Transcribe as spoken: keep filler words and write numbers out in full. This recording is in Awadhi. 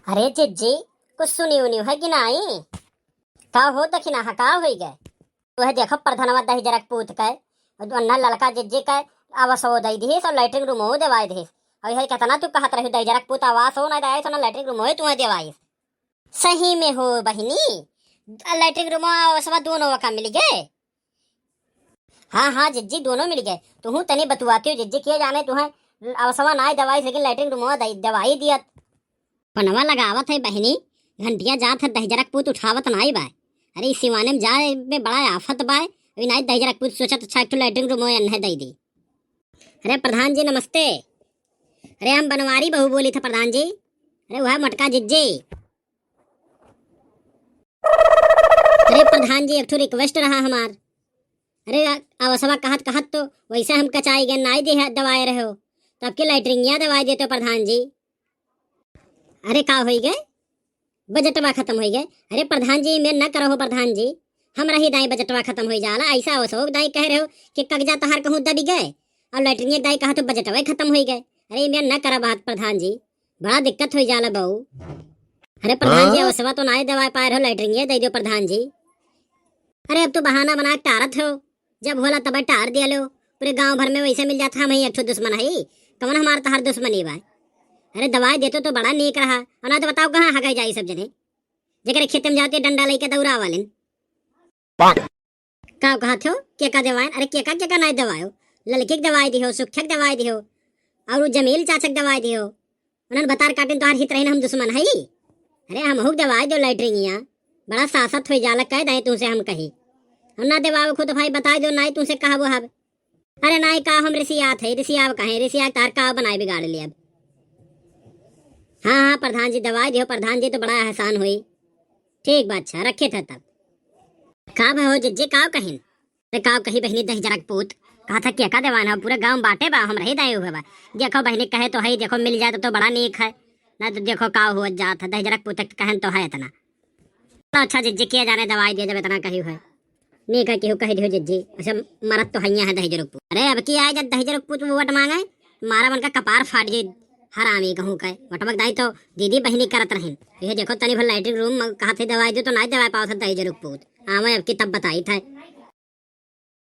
अरे जिज्जी, कुछ सुनी उनी है कि नाई? का हो दखिना है, का होई गए? तू है देखो प्रधानवा दहिजरक पूत के, और जो अन्ना ललका जिज्जी के आवासो दई दिहिस और लैट्रिन रूमो देवाई दिहिस। और यही कितना तू कहत रही दहिजरक पूत आवासो ना दे तो ना लैट्रिन रूमो ही तुम्हें देवाई। सही में हो बहिनी, लैट्रिन रूमो आवासवा दोनों का मिल गए। हाँ, हाँ, जिज्जी, दोनों मिल गए। तुहूँ तनी बतुआती हो, जिज्जी, के जाने तुहें अवसवा नाई दवाई, लेकिन लैट्रिन रूमवा दई-, दवाई दियत। पनवा लगावत है बहिनी, घंटिया जात है, दहिजरक पूत उठावत नाई बा। अरे, ई सिवाने में जाए में बड़ा आफत बा। अभी नाई दहिजरक पूत सोचत, अच्छा, एक ठो लैट्रिन रूमवा अन्हे दई दी। अरे प्रधान जी, नमस्ते। अरे, हम बनवारी बहू बोली था प्रधान जी। अरे, वह मोटका जिज्जी। अरे प्रधान जी, एक ठो request रहा हमार। अरे, आ-, अवसवा कहत कहत तो वैसे हम कचाई गए, नाई दे दवाए रहे हो, तो आपकी लैट्रिनिया दवाई देते हो प्रधान जी। अरे का होई गए, बजटवा खत्म होई गए। अरे प्रधान जी, मैं न करो हो प्रधान जी, हमरा ही दाई बजटवा खत्म होई जाला। ऐसा अवसो दाई कह रहे हो कि कगजा तहार कहूँ दबी गए और लैट्रिनिया दाई कहा तो बजटवा ही खत्म होई गए। अरे मैं न करा बात प्रधान जी, बड़ा दिक्कत होई जाला बहू। अरे प्रधान जी, हाँ? अवसवा तो नाई दवाई पाए रहो, लैट्रिनिया दे दो प्रधान जी। अरे अब तो बहाना बना के टारत हो, जब होला तब टार दिया लो। पूरे गांव भर में वैसे मिल जाता, हम ही एक ठो दुश्मन है, कौन हमार तहार दुश्मनी बा? अरे दवाई देतो तो बड़ा नीक रहा, और ना तो बताओ कहाँ हगाई जाई सब जने, जेकरे खेत में जाते डंडा लेके दौड़ा वाले। का कहत हो? केका देवायन? अरे केका, केका नाई दवायो? ललकी के दवाई दिहो, सुख्या के दवाई दिहो, और उ जमील चाचा के दवाई दिहो। उन्हन बतार काटिन तोहार हित रहिन, हम दुश्मन हई? अरे हमहू के दवाई दो लैट्रिनिया, बड़ा सासत होई जाला, कह दे तुमसे हम कही। हम ना देवाओ खुद भाई, बताई दो, नाई तुमसे कहबो हब। अरे नाई का हम रिसियात है, रिसियाव काहे, रिसिया तार का बनाए बिगाड़ ले अब। हाँ, हाँ, प्रधान जी दवाई दिहो, प्रधान जी तो बड़ा एहसान होई। ठीक बा, अच्छा, रखे थे तब। का भा हो जिज्जी, का कहिन? अरे का कही बहिनी दहिजरक पूत, कहा था केका देवान हो, पूरे गांव बाटे बा, हम रही दाए हुए बा। देखो बहिनी कहे तो है, देखो मिल जाए तो, तो बड़ा नीक है, ना तो देखो का हुआ जात है, दहिजरक पूत के कहन तो है इतना। तो अच्छा जिज्जी किया जाने दवाई दिया जब इतना कही है। नीक है केहू कह दियो जिज्जी, अच्छा मरत तो हइया है दहिजरक पूत। अरे अब की आए जब दहिजरक पूत वोट मांगे, मारा मन का कपार फाट जे हरामी कहूँ का। वोटवा के दाई तो दीदी बहिनी करत रहिन, यह देखो तनी भर लैट्रिन रूम कहा थे दवाई दियो तो नाई दवाई पावत है दहिजरक पूत। आवे अब की तब बताई था।